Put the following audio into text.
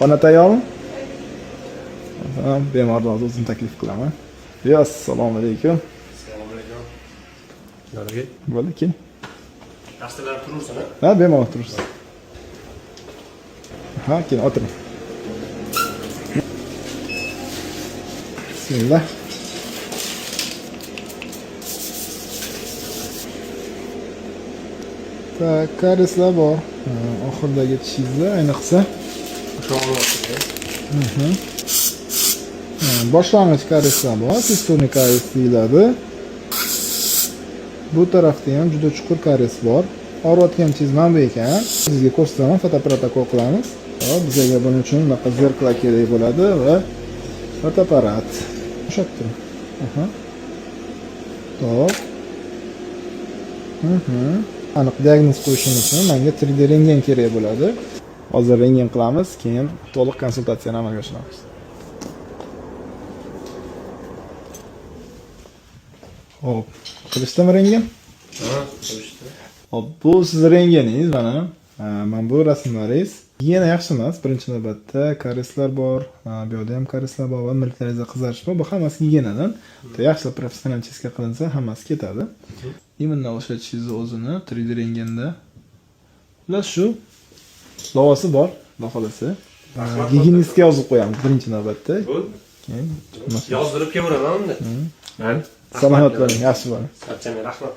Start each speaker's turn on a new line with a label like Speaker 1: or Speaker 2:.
Speaker 1: Xona tayyormi? Masalan, bemorni hozir o'zim taklif qilaman. Yo, assalomu alaykum.
Speaker 2: Assalomu alaykum. Aka.
Speaker 1: Bo'ldi, keling.
Speaker 2: Narsalar turursin, ha?
Speaker 1: Ha, bemalol turursiz. Ha, keling, o'tiring. Bismillah. Так, karislar bor. Ha, oxiridagi tishingizda ayniqsa.
Speaker 2: O'sha og'riyapti.
Speaker 1: Ha, boshlang'ich karislar bor, системный karies deyiladi. Bu tarafda ham juda chuqur karies bor. Og'riyotgan tishingiz mana bu ekan. Sizga ko'rsataman, fotoapparat ukol qilamiz. Hop, bizga buning uchun bunaqa зеркало kerak bo'ladi va fotoapparat. Ushlab turing. Aha. To'p. Aniq diagnoz qo'yishim uchun menga 3D rentgen kerak bo'ladi. Hozir rentgen qilamiz, keyin to'liq konsultatsiyani amalga oshiramiz. Xo'p, qilishdimi rentgen?
Speaker 2: Ha, qilishdi.
Speaker 1: Hop, bu sizni rentgeningiz mana. Ha, mana bu rasmlaringiz. Gigiyena yaxshi emas. Birinchi navbatda karislar bor, ha, bu yoqda ham karislar bor va milklaringizda qizarish bor. Bu hammasi gigiyenadan. Yaxshilab professional чистка qilinsa hammasi ketadi. Именно o'sha tishingizni o'zini 3D rentgenda. Xullas shu davosi bor, xudo xohlasa.
Speaker 2: Rahmat.
Speaker 1: Gigiyenistga yozib qo'yamiz birinchi navbatda.
Speaker 2: Bo'ldi.
Speaker 1: Keyin
Speaker 2: Yozdirib kelaveraman unda. Mayli.
Speaker 1: Salomat bo'ling, yaxshi bo'ling.
Speaker 2: Charchamang, rahmat.